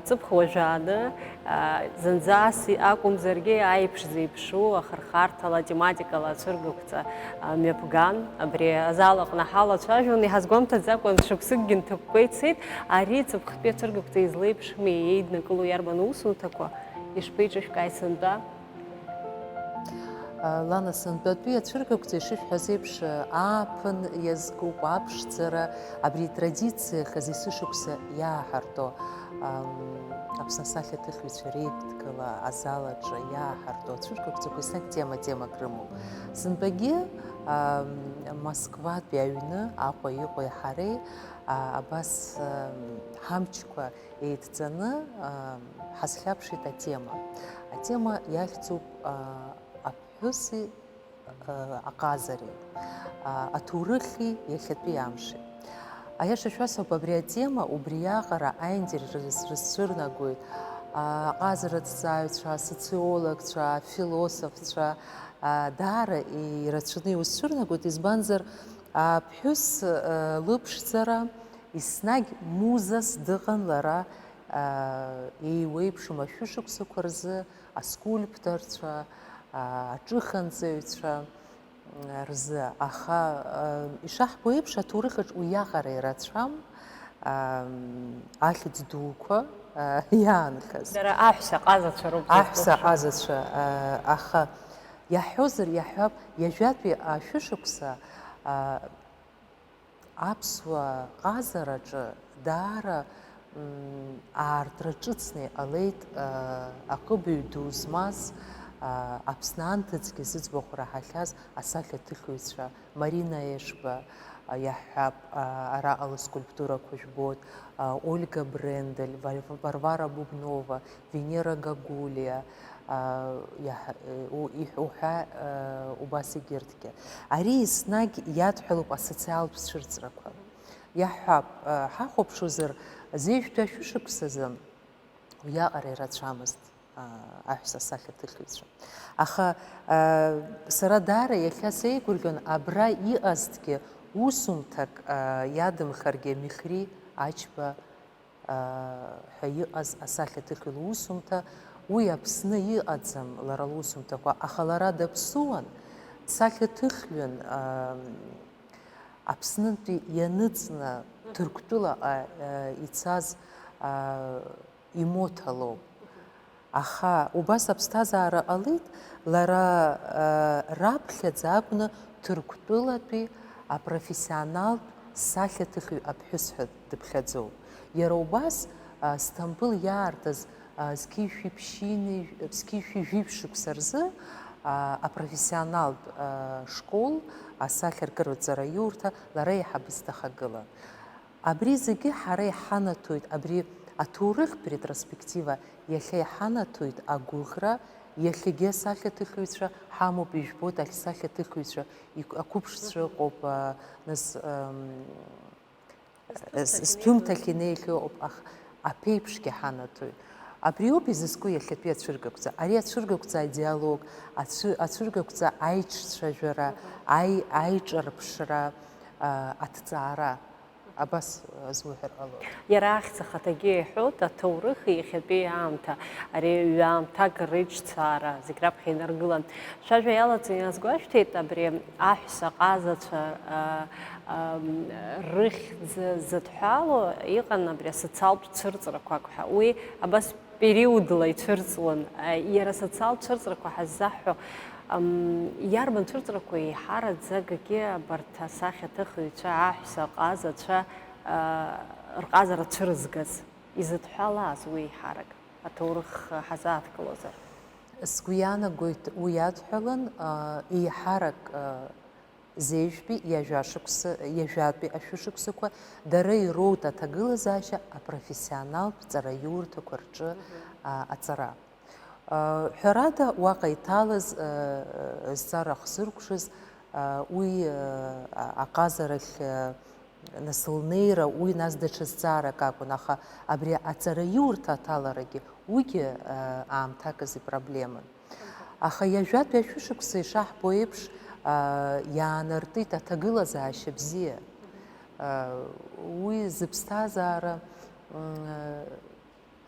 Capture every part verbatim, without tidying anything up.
Ҵыԥх уажәааны, а, зынӡас акәымзаргьы, аиԥш зеиԥшу ахырхарҭала, тематикала ацәыргақәҵа, а, мҩаԥган. Абри азал аҟны ҳалацәажәон, иҳазгәамҭаӡакәан, шықәсыкгьы нҭакәкәа ицеит. Ари ҵыԥхтәи ацәыргақәҵа излеиԥшыми, еиднакыло иарбан усумҭақәа, ишԥеиҿышәкааи сынтәа? Лана, сынтәатәи ацәыргақәҵа, ишышәҳәаз еиԥш, ааԥын иазкуп, аԥшӡара, абри традициахаз есышықәса иааҳарту, ам, Аԥсны асахьаҭыхҩцәа реидгыла азал аҿы иааҳарту ацәыргақәҵақәа еснагь тема-темак рымоуп. Сынтәагьы, ам, Москватәи аҩны Аҟәа иҟоу ҳареи, а, абас, ам, ҳамчқәа еидҵаны, ам, ҳазхьаԥшит атема. Атема иахьӡуп, а, Аԥҳәыси, а, аҟазареи, а, аҭоурыхи иахьатәи амши. Аиаша шәасҳәап, абри атема убриаҟара аинтерес рызцәырнагоит, а, аҟазараҭҵааҩцәа, асоциологцәа, афилософцәа, а, даара ирацәаны иузцәырнагоит, избанзар, аԥҳәыс, а, лыԥшӡара еснагь музас дыҟан лара, а, еиуеиԥшым ашәышықәсақәа рзы, аскульпторцәа, а, аҿыханҵаҩцәа, м, рзы. Аха, а, ишаҳбо еиԥш, аҭоурыхаҿ уиаҟара ирацәам, а, м, ахьӡ дуқәа, а, иаанхаз. Дара аҳәса ҟазацәа роуп. Аҳәса зызкылша. Ҟазацәа, а, аха иаҳҳәозар, иаҳҳәап, ҩажәатәи ашәышықәса, а, Аԥсуа ҟазараҿы даара, м, аартра ҿыцны иҟалеит, а, аҟыбаҩ ду змаз, а, Аԥсны анҭыҵгьы зыӡбахә раҳахьаз асахьаҭыхҩцәа, Марина Ешба, а, иаҳҳәап, а, араҟа лыскульптурақәа жәбоит, а, Ольга Брендель, Вар-, Варвара Бубнова, Венера Гагулиа, а, иаҳ-, у-, иҳ-, уҳәа, а, убас егьырҭгьы. Ари еснагь иадҳәалоуп асоциалтә цәырҵрақәа. Иаҳҳәап, а, ҳахәаԥшуазар, зежәтәи ашәышықәсазы уиаҟара ирацәамызт, а, аҳәса асахьаҭыхҩцәа. Аха, а, сара даара иахьа сеигәырӷьон, абра иҟазҭгьы усумҭак, а, иадымхаргьы Михри Ачба ҳәа иҟаз асахьаҭыхҩы лусумҭа, уи Аԥсны иҟаӡам лара лусумҭақәа, аха лара даԥсуан, сахьаҭыхҩын, Аԥснынтәи ианыҵны Ҭырқәтәылаҟа ицаз имоҭа лоуп. Аха убас аԥсҭазаара ҟалеит, лара, э, раԥхьаӡа акәны Ҭырқәтәылатәи апрофессионалтә сахьаҭыхҩы аԥҳәыс ҳәа дыԥхьаӡоуп. Иара убас, э, Сҭампыл иаартыз, э, зқьи жәшәи ԥшьынҩажә-, зқьи жәшәи жәиԥшь шықәса рзы, э, апрофессионалтә, э, школ асахьаркыратә ҵараиурҭа лара еиҳабыс дахагылан. Абри зегьы ҳара иҳанаҭоит, абри аҭоурыхтә ретроспектива иахьа иҳанаҭоит агәыӷра, иахьагьы асахьаҭыхҩцәа ҳамоуп, ижәбоит, ахь сахьаҭыхҩцәа иқә-, ақәыԥшцәа ыҟоуп, а, нас, ам, с-, сҭәымҭахь инеихьоу ыҟоуп, ах-, аԥеиԥшгьы ҳанаҭоит. Абриоуп изызку иахьатәи ацәыргақәҵа. Ари ацәыргақәҵа адиалог, ацәы-, ацәыргақәҵа аиҿцәажәара, аи-, аиҿарԥшра, а, аҭҵаара. Абас азуҳәар ҟалоит. Иара ахьӡ ахаҭагьы иҳәоит, аҭоурых иахьатәи аамҭа, ари ҩ-аамҭак реиҿцаара зегь раԥхьа инаргылан. Шәажәа иалаҵаны иазгәашәҭеит абри аҳәса ҟазацәа, а, ам, рыхьӡ зыдҳәало иҟан абри асоциалтә цәырҵрақәак ҳәа. Уи абас периодла ицәырҵуан. Иара асоциалтә цәырҵрақәа ҳаззаҳҳәо, ам, иарбан цәырҵрақәоу еиҳараӡакгьы абарҭ асахьаҭыхҩцәа, аҳәса ҟазацәа, а, рҟазара цәырызгаз? Изыдҳәалаз уи еиҳарак, аҭоурых ҳазааҭгылозар? Сгәы иаанагоит, уи адҳәалан, а, еиҳарак, а, Зежәтәи ҩажәа шықәса, ҩажәатәи ашәышықәсақәа дара ироут аҭагылазаашьа апрофессионалтә ҵараиурҭақәа рҿы, а, аҵара. А, ҳәарада, уаҟа иҭалаз, а, зҵаара ахзыркәшаз, а, уи, а, а, аҟазарахь, а, нас лнеира, уи нас даҽа зҵаарак акәын, аха абри аҵараиурҭа аҭаларагьы уигьы, а, аамҭак азы ипроблеман. Аха ҩажәатәи ашәышықәса ишаҳбо еиԥш, аа, иаанартит аҭагылазаашьа бзиа. Уи зыԥсҭазаара, м,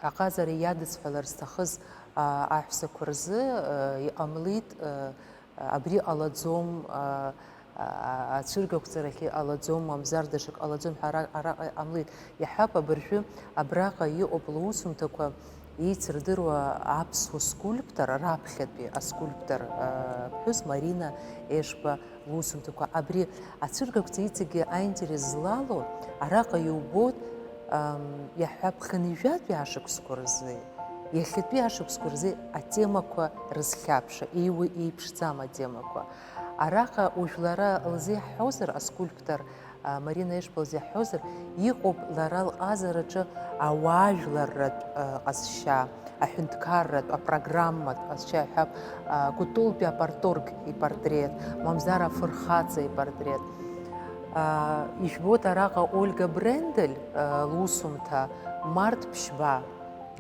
Аҟазара иадысҳәалар зҭахыз, а, аҳәсақәа рзы, а, иҟамлеит, а, абри ҟалаӡом, а, а, ацәыргақәҵарахь иҟалаӡом, мамзар даҽак ҟалаӡом ҳәа ара-, араҟа иҟамлеит. Иаҳҳәап, абыржәы абраҟа иҟоуп лусумҭақәа еицырдыруа аԥсуа скульптор, раԥхьатәи аскульптор, а, ԥҳәыс Марина Ешба лусумҭақәа. Абри ацәыргақәҵа иҵегьы аинтерес злало, араҟа иубоит, ам, иаҳҳәап, хынҩажәатәи ашықәсқәа рзы, иахьатәи ашықәсқәа рзы атемақәа рызхьаԥшра, еиуа-еиԥшӡам атемақәа. Араҟа уажә лара лзеиҳҳәозар, аскульптор, а, Марина Ешба лзеиҳҳәозар, иҟоуп лара лҟазараҿы ауаажәларратә, а, ҟазшьа, аҳәынҭқарратә, апрограмматә ҟазшьа ҳәа, а, Кәтолтәи апарторг ипортрет, мамзар афырхаҵа ипортрет. А, ижәбоит араҟа Ольга Брендель, а, лусумҭа, Март Ԥшьба.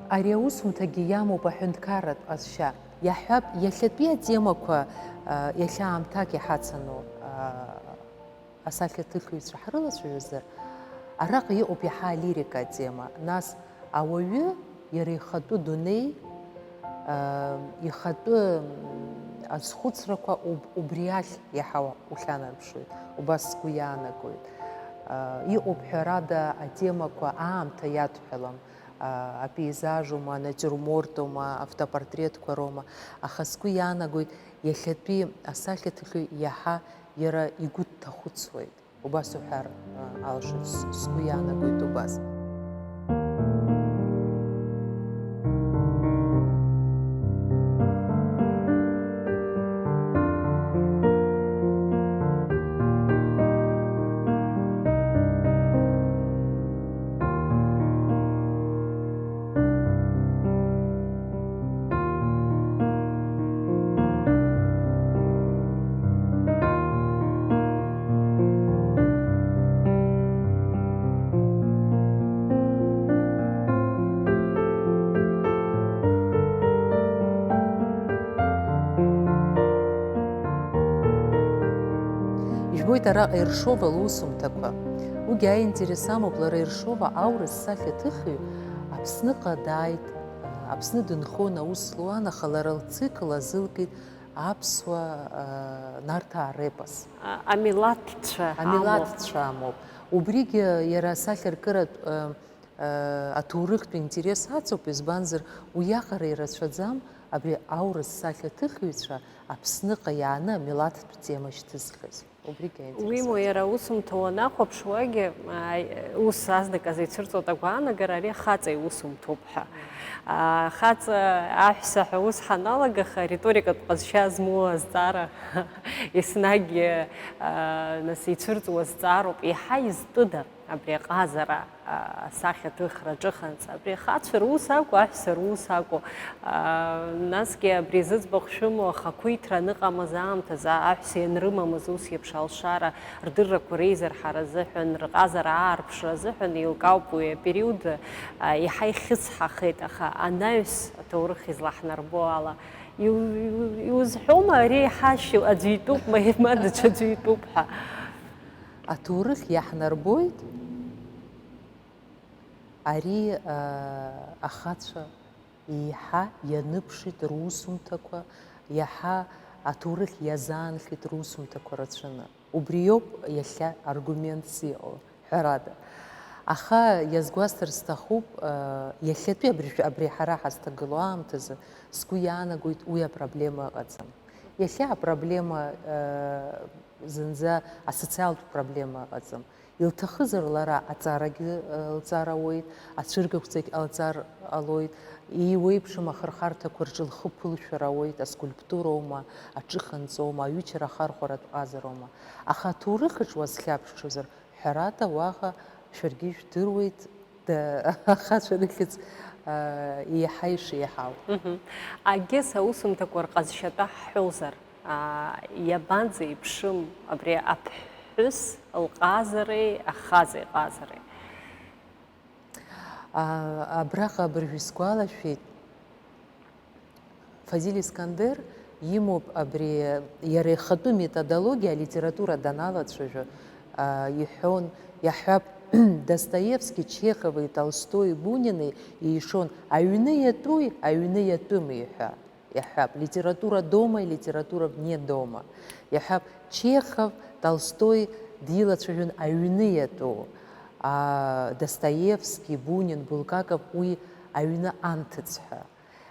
Ари аусумҭагьы иамоуп аҳәынҭқарратә ҟазшьа. Иаҳҳәап, иахьатәи атемақәа, а, иахьа аамҭак иҳацану, а, асахьаҭыхҩцәа ҳрылацәажәозар, араҟа иҟоуп иаҳа алирика атема. Нас ауаҩы иара ихатәы дунеи, а, ихатәы, м, азхәыцрақәа уб-, убри ахь иаҳа ухьанарԥшуеит, убас сгәы иаанагоит. А, иҟоуп, ҳәарада, атемақәа аамҭа иадҳәалам, а, апейзажума, анатиурмортума, автопортретқәа роума, аха сгәы иаанагоит, иахьатәи асахьаҭыхҩы иаҳа иара игәы дҭахәыцуеит, убас уҳәар, а, алшоит, с-, сгәы иаанагоит убас. Ижәбоит араҟа Ершова лусумҭақәа. Уигьы аинтерес амоуп, лара Ершова аурыс сахьаҭыхҩы Аԥсныҟа дааит, Аԥсны дынхон, аус луан, аха лара лцикл азылкит аԥсуа, а, Нарҭаа репос. А-, амилаҭцәа амоуп. Амилаҭцәа амоуп. Убригьы иара асахьаркыратә, а, а, аҭоурыхтә интерес ацуп, избанзар, уиаҟара ирацәаӡам абри аурыс сахьаҭыхҩцәа Аԥсныҟа иааны амилаҭтә тема шьҭызхыз. Убригьы аинтерес. Уимоу, иара аусумҭа уанахәаԥшуагьы, ааи, ус азныказы ицәырҵуеит агәаанагара, ари ахаҵа иусумҭоуп ҳәа. Ахаҵа аҳәса ҳәа ус ҳаналагаха, ариторикатә ҟазшьа змоу азҵаара еснагь, аа, нас ицәырҵуа зҵаароуп, еиҳа изтәыда абри аҟазара, асахьаҭыхра аҿыханҵа, абри ахацәа рус акәу, аҳәса рус акәу, аа, насгьы абри зыӡбахә шәымоу ахақәиҭра аныҟамыз аамҭазы, аҳәса ианрымамыз ус еиԥш алшара рдыррақәа реизырҳара азыҳәан, рҟазара аарԥшра азыҳәан еилкаауп уи апериод, аа, еиҳа ихьысҳахеит, аха анаҩс аҭоурых излаҳнарбо ала, иу-, иу-, иузҳәома ари еиҳа ашьу аӡәы итәуп, ма, ма даҽаӡәы итәуп ҳәа? Аҭоурых иаҳнарбоит ари, а, ахацәа еиҳа ианыԥшит русумҭақәа, иаҳа аҭоурых иазаанхеит русумҭақәа рацәаны. Убриоуп иахьа аргументс иҟоу, ҳәарада. Аха иазгәасҭар сҭахуп, а, иахьатәи абри, абри ҳара ҳазҭагылоу аамҭазы сгәы иаанагоит уи апроблема ыҟаӡам. Иахьа апроблема, а, зынӡа асоциалтә проблема ыҟаӡам. Илҭахызар лара аҵарагьы, э, лҵар ауеит, ацәыргақәҵагь ҟалҵар ҟалоит, иеиуеиԥшым ахырхарҭақәа рҿы лхы ԥылшәар ауеит, аскульптуроума, аҿыханҵоума, аҩычара ахархәаратә ҟазароума. Аха аҭоурыхаҿ уазхьаԥшуазар, ҳәарада, уаҟа шәаргьы ижәдыруеит, да-, ахацәа рыхьӡ, э, еиҳа ишеиҳау. Мгм. Агес аусумҭақәа рҟазшьатәы ҳҳәозар, аа, иабанӡеиԥшым абри аԥҳәыс лҟазареи ахаҵа иҟазареи? А, абраҟа абыржә исгәалашәеит, Фазиль Искандер имоуп абри иара ихатәы методологиа алитература даналацәажәо, а, иҳәон, иаҳҳәап, Достоевски, Чехови, Толстои, Бунини еишон, аҩны иатәуи, аҩны иатәымеи ҳәа иаҳҳәап, литература домаи литература вне дома. Иаҳҳәап, Чехов, Толстои дилацәажәон аҩны иатәу, а, Достоевски, Бунин, Булгаков уи аҩны анҭыҵ ҳәа.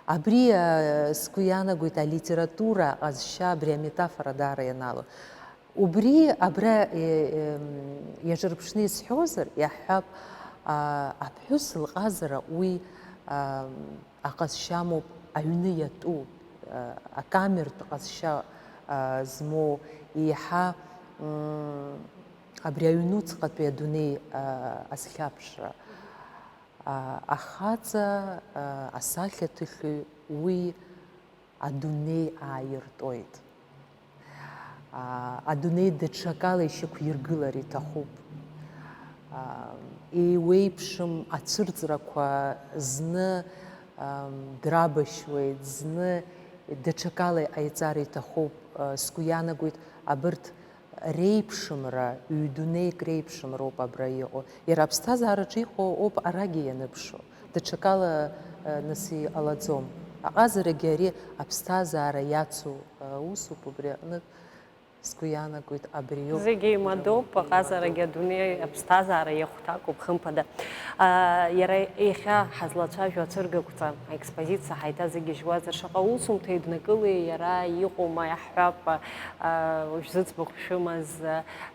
Абри, а, сгәы иаанагоит алитература аҟазшьа абри аметафора даара ианалоу. Убри абра, е, ем, иаҿырԥшны исҳәозар, иаҳҳәап, а, аԥҳәыс лҟазара уи, а, аҟазшьа амоуп аҩны иатәу, а, акамертә ҟазшьа, а, змоу, еиҳа, м, абри аҩнуҵҟатәи адунеи, а, азхьаԥшра. А, ахаҵа, а, асахьаҭыхҩы уи адунеи ааиртуеит. А, адунеи даҽакала ишьақәиргылар иҭахуп. А, еиуеиԥшым ацәырҵрақәа зны, ам, драбашьуеит, зны даҽакала иҟаиҵар иҭахуп. А, сгәы иаанагоит, абырҭ реиԥшымра, ҩ-дунеик реиԥшымроуп абра иҟоу. Иара аԥсҭазаараҿы иҟоу ауп арагьы ианыԥшу. Даҽакала, э, нас иҟалаӡом. Аҟазарагьы ари аԥсҭазаара иацу, э, усуп, убри аҟнытә сгәы иаанагоит, абриоуп. Зегьы еимадоуп, аҟазарагьы адунеи аԥсҭазаара иахәҭакуп, хымԥада. А, иара иахьа ҳазлацәажәо ацәыргақәҵа аекспозициа ҳаиҭазыгьежьуазар, шаҟа усумҭа иднакылеи, иара иҟоума, иаҳҳәап, а, уажә зыӡбахә шәымаз,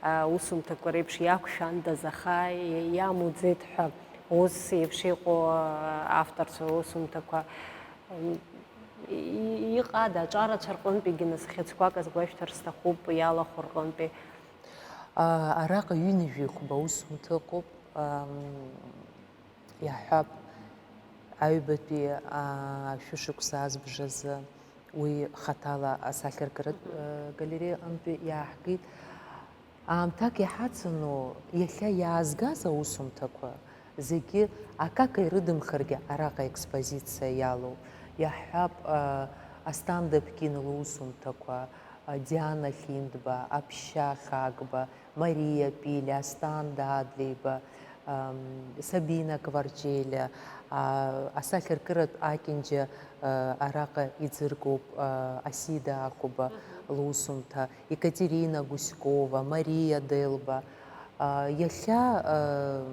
а, усумҭақәа реиԥш иақәшәандаз, аха иамуӡеит ҳәа, ус еиԥш иҟоу, а, авторцәа усумҭақәа, м, и-, иҟада, аҿарацәа рҟынтәигьы нас хьыӡқәак азгәашәҭар сҭахуп, иалахәу рҟынтәи. А, араҟа ҩынҩажәи хәба усумҭа ыҟоуп. Ам, Иаҳҳәап, аҩбатәи, аа, шәышықәса азбжазы уи хаҭала асахьаркыратә, Мгм. э, галереиаҟынтәи иааҳгеит. Аамҭак иҳацану иахьа иаазгаз аусумҭақәа зегьы акака ирыдымхаргьы араҟа аекспозициа иалоуп. Иаҳҳәап, э, Асҭанда Ԥкьын лусумҭақәа, э, Диана Хиндба, Аԥшьа Хагба, Мариа Пиля, Асҭанда Адлеиба, ам, Сабина Кварчелиа, а, асахьаркыратә акьанџьа, а, араҟа иӡыргоуп, а, Асида Ахәба Мгм. лусумҭа, Екатерина Гуськова, Мариа Делба. А, иахьа, а,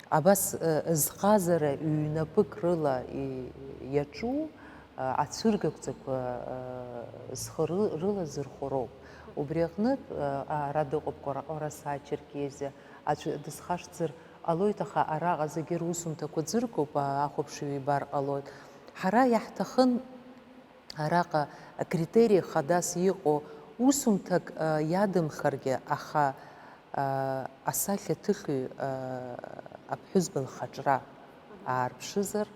абас, а, зҟазара ҩнапык рыла и-, иаҿу, а, ацәыргақәҵақәа, а, зхы ры-, рылазырхәо роуп. Убри аҟнытә, а, ара дыҟоуп Ҟәара-, Ҟәараса Черкезиа, аӡә дысхашҭзар ҟалоит, аха араҟа зегьы русумҭақәа ӡыргоуп, а, ахәаԥшыҩ ибар ҟалоит. Ҳара иаҳҭахын араҟа акритериа хадас иҟоу усумҭак, а, иадымхаргьы, аха, а, асахьаҭыхҩы, а, аԥҳәызба лхаҿра аарԥшызар,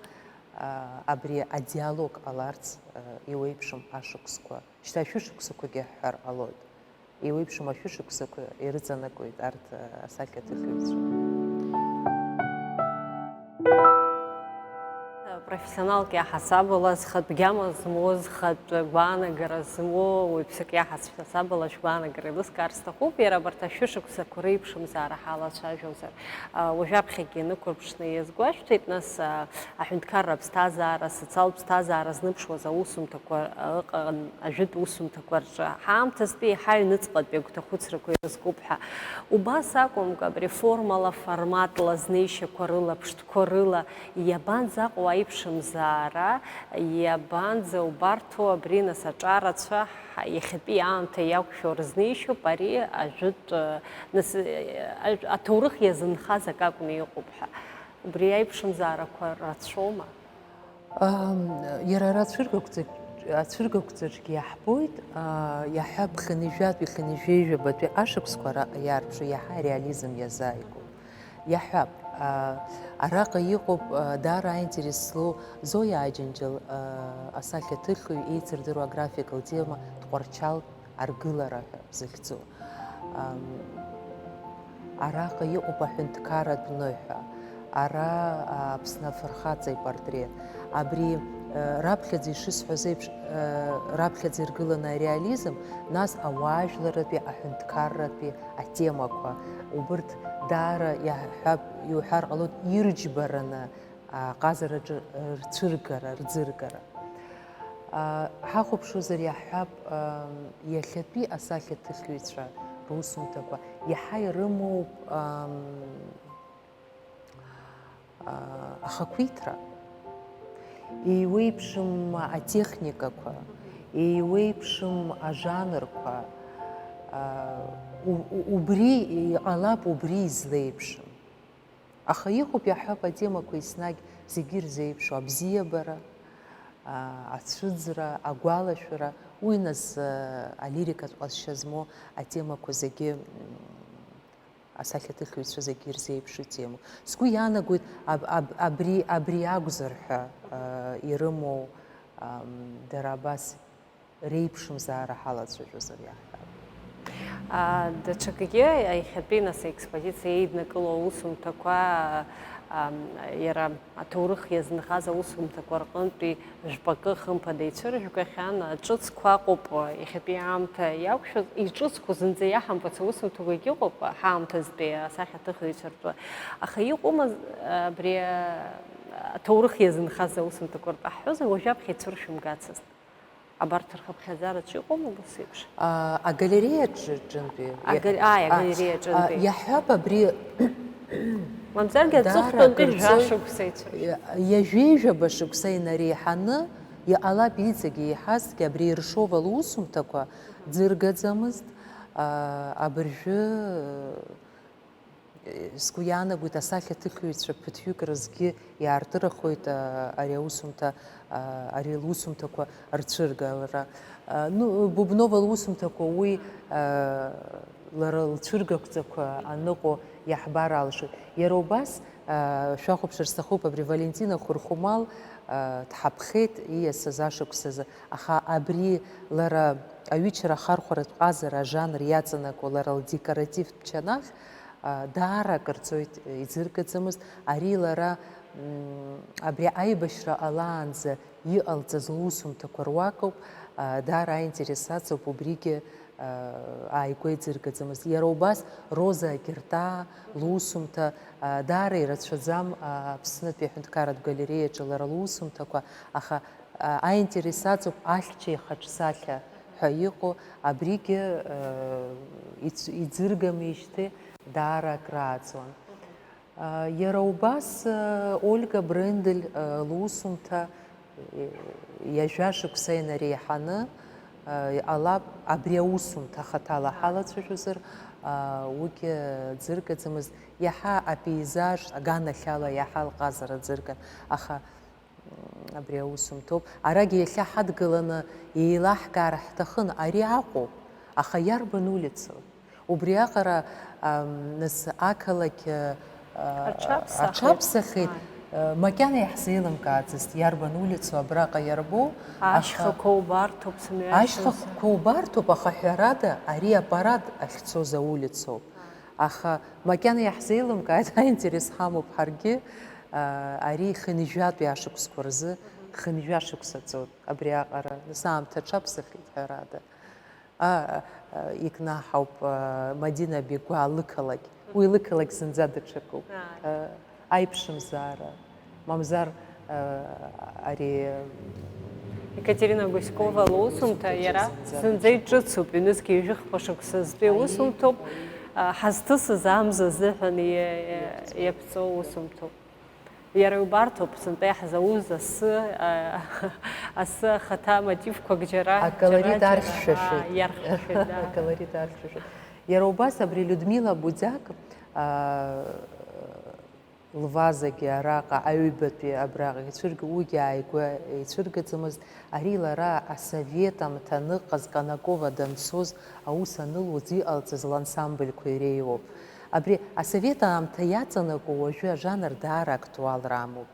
а, абри адиалог ҟаларц, а, иуеиԥшым ашықәсқәа, шьҭа ашәышықәсақәагьы ҳҳәар ҟалоит. Еиуеиԥшым ашәышықәсақәа ирыҵанакуеит арҭ, а, асахьаҭыхҩцәа. Профессионалк иаҳасабала, зхатә гьама змоу, зхатә гәаанагара змоу уаҩԥсык иаҳасабала шәгәаанагара еилыскаар сҭахуп, иара абарҭ ашәышықәсақәа реиԥшымзаара ҳалацәажәозар. А, уажәаԥхьагьы инықәырԥшны иазгәашәҭеит, нас, а, аҳәынҭқарра аԥсҭазаара, асоциалтә ԥсҭазаара зныԥшуаз аусумҭақәа ыҟан, ажәытә усумҭақәа рҿы. Ҳаамҭазтәи еиҳа аҩныҵҟатәи агәҭахәыцрақәа ирызкуп ҳәа. Убас акәымкәа, абри формала, форматла, знеишьақәа рыла, ԥштәқәа рыла, иабанӡаҟоу аиԥшымзаара, иабанӡа убарҭоу абри, нас, аҿарацәа, ҳа-, иахьатәи аамҭа иақәшәо рызнеишьоуп ари ажәытә, нас, ажә-, аҭоурых иазынхаз акы акәны иҟоуп ҳәа. Убри аиԥшымзаарақәа рацәоума? Ам, иара ара ацәыргақәҵаҿ-, ацәыргақәҵаҿгьы иаҳбоит, а, иаҳҳәап, хынҩажәатәи хынҩажәеижәабатәи ашықәсқәа ара иаарԥшу иаҳа ареализм иазааигәоуп. Иаҳҳәап, а, араҟа иҟоуп, а, даара аинтерес злоу Зоиа Аџьынџьал, а, асахьаҭыхҩы еицырдыруа аграфикатә тема Тҟәарчал аргылара ҳәа захьӡу. Ам, араҟа иҟоуп аҳәынҭқарратә ныҳәа, ара, а, Аԥсны афырхаҵа ипортрет. Абри Раԥхьаӡа ишысҳәаз еиԥш, раԥхьаӡа иргыланы ареализм, нас ауаажәларратәи, аҳәынҭқарратәи атемақәа, убырҭ даара иаҳҳәап, иуҳәар ҟалоит, ирџьбараны аҟазараҿы рцәыргара, рӡыргара. Ҳахәаԥшуазар иаҳҳәап, иахьатәи асахьаҭыхҩцәа русумҭақәа иаҳа ирымоуп ахақәиҭра, еиуеиԥшым атехникақәа, еиуеиԥшым ажанрқәа, у-, у-, убри иҟалап, убри излеиԥшым. Аха иҟоуп, иаҳҳәап, атемақәа еснагь зегьы ирзеиԥшу, абзиабара, а, ацәыӡра, агәалашәара, уи нас, а, алирикатә ҟазшьа змоу атемақәа зегьы, м, асахьаҭыхҩцәа зегьы ирзеиԥшу темоуп. Сгәы иаанагоит, аб-, аб-, абри, абри акәзар ҳәа, а, ирымоу, ам, дара абас реиԥшымзаара ҳалацәажәозар иаҳҳәап. А, даҽакгьы, иахьатәи, нас, аекспозициа еиднакыло аусумҭақәа, ам, иара аҭоурых иазынхаз аусумҭақәа рҟынтәи жәпакы, хымԥада, ицәыржәгахьан. Ҿыцқәа ыҟоуп, иахьатәи аамҭа иақәшәаз, иҿыцқәоу зынӡа иаҳамбац аусумҭақәагьы ыҟоуп, ҳаамҭазтәи асахьаҭыхҩцәа ртәы. Аха иҟоума, абри, аҭоурых иазынхаз аусумҭақәа ртәы ҳҳәозар, уажәаԥхьа ицәыршәымгацызт? Абарҭ рхыԥхьаӡараҿы иҟоума убас еиԥш? А, агалереиаҿы, ҿынтәи. Агаль-, ааи, а, агалереиаҿынтәи. А, иаҳҳәап, абри мамзаргьы даара аҵыхәтәантәи акыр цоит. Жәашықәса ицәыршәы. Иа-, ҩажәеи жәаба шықәса инареиҳаны, иҟалап иҵегь еиҳазҭгьы абри Ершова лусумҭақәа ӡыргаӡамызт, а, абыржәы, Сгәы иаанагоит, асахьаҭыхҩцәа ԥыҭҩык рызгьы иаартырахоит, а, ари аусумҭа, а, ари лусумҭақәа рцәыргара. А, ну, Бубнова лусумҭақәа уи, а, лара лцәыргақәҵақәа аныҟоу иаҳбар алшоит. Иара убас, а, шәахәаԥшыр сҭахуп, абри Валентина Хәырхәымал, а, дҳаԥхеит ииасыз ашықәсазы. Аха абри лара аҩычара ахархәаратә ҟазара ажанр иаҵанакуа лара лдекоративтә чанах, а, даара акыр ҵуеит, иӡыргаӡамызт. Ари лара, м, абри аибашьра ҟалаанӡа иҟалҵаз лусумҭақәа руакуп, а, даара аинтерес ацуп убригьы, а, ааигәа иӡыргаӡамызт. Иара убас Роза Агьыртаа лусумҭа, а, даара ирацәаӡам, а, Аԥснытәи аҳәынҭқарратә галереиаҿы лара лусумҭақәа, аха, а, аинтерес ацуп Ахьча ихаҿсахьа ҳәа иҟоу, абригьы, э, иц-, иӡыргамижьҭеи даара акрааҵуан. Э, иара убас, э, Ольга Брендель, э, лусумҭа, э, ҩажәа шықәса инареиҳаны, э, иҟалап, абри аусумҭа хаҭала ҳалацәажәозар, э, уигьы ӡыргаӡамызт, иаҳа апеизаж аганахьала иаҳа лҟазара ӡырган, аха Абри аусумҭоуп. Арагь иахьа ҳадгыланы еилаҳкаар ҳҭахын, ари Аҟәоуп, аха иарбан улицоу? Убриаҟара, ам, нас ақалақь, а, Аҽаԥсахит. Аҽаԥсахит, Ааи. А, макьана иаҳзеилымкааӡацт, иарбан улицоу абраҟа иарбоу, аха Ашьхақәа убарҭоуп, сымҩашьо. Ашьхақәа убарҭоуп, аха ҳәарада, ари апарад ахьцоз аулицоуп. Аха макьана иаҳзеилымкааит, аинтерес ҳамоуп ҳаргьы, а, ари хынҩажәатәи ашықәсқәа рзы, хынҩажәа шықәса ҵуеит абри аҟара, нас аамҭа аҽаԥсахит, ҳәарада. А, а, икнаҳауп, а, Мадина Бегәаа лықалақь, уи лықалақь зынӡа даҽакуп. Ааи. А, аиԥшымзаара, мамзар, а, ари Екатерина Гуськова лусумҭа иара зынӡа иҿыцуп, ҩнызқь ҩажәи хԥа шықәса зтәи аусумҭоуп, а, ҳазҭысыз амза азыҳәан иа-, иа-, иаԥҵоу усумҭоуп. Иара убарҭоуп сынтәа иаҳзауз асы, а, асы ахаҭа мотивқәак џьара, Аколорит џьара, џьара, архьшәашәеит. А, иархьшәашәеит, да. Аколорит архьшәашәеит. Иара убас абри Людмила Будиак, а, лвазагьы араҟа аҩбатәи абраҟа ицәыргеит, уигьы ааигәа ицәыргаӡамызт. Ари лара асовет амҭа аныҟаз Канакова данцоз аус анылуаз иҟалҵаз лансамбльқәа иреиуоуп. Абри асовет аамҭа иаҵанакуа уажәы ажанр даара актуалра амоуп.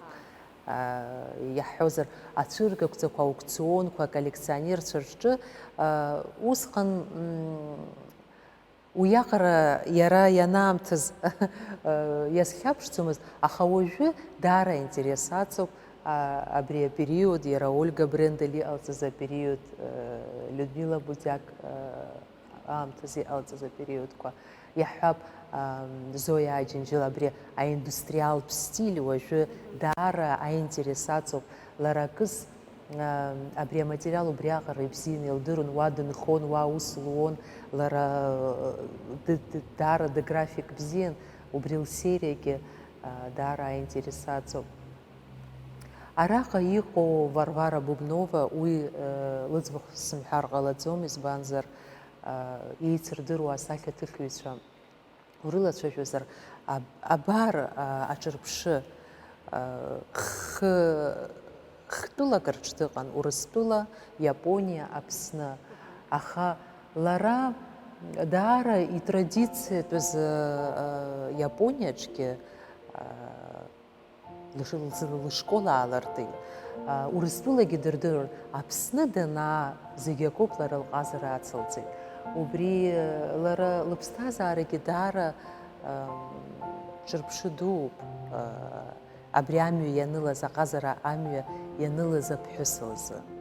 Аа, иаҳҳәозар, ацәыргақәҵақәа, аукционқәа, аколлекционерцәа рҿы, аа, усҟан, м, Уиаҟара иара ианаамҭаз, э, иазхьаԥшӡомызт, аха уажәы даара аинтерес аҵоуп, А, абри апериод, иара Ольга Брендел иҟалҵаз апериод, э, Людмила Будиак, э, аамҭазы иҟалҵаз апериодқәа, иаҳҳәап, ам, Зоиа Аџьынџьал абри аиндустриалтә стиль уажәы даара аинтерес аҵоуп. Лара акыс, ам, абри аматериал убриаҟара ибзианы илдыруан, уа дынхон, уа аус луон, лара, э, д-, д-, даара дыграфик бзиан, убри лсериагьы, а, даара аинтерес аҵоуп. Араҟа иҟоу Варвара Бубнова, уи, э, лыӡбахә сымҳәар ҟалаӡом, избанзар, э, еицырдыруа асахьаҭыхҩцәа урылацәажәозар, аб-, абар, э, аҿырԥшы, э, хы-, хтәылак рҿы дыҟан, Урыстәыла, Иапониа, Аԥсны. Аха лара даара итрадициатәыз, э, Иапониаҿгьы, э, лыш-, лзы-, лышкол аалыртит. А, Урыстәылагьы дырдыруан. Аԥсны данаа, зегь акоуп, лара лҟазара ацылҵеит. Убри, э, лара лыԥсҭазаарагьы даара, ам, ҿырԥшы дууп, а, абри амҩа ианылаз, аҟазара амҩа ианылаз аԥҳәыс лзы.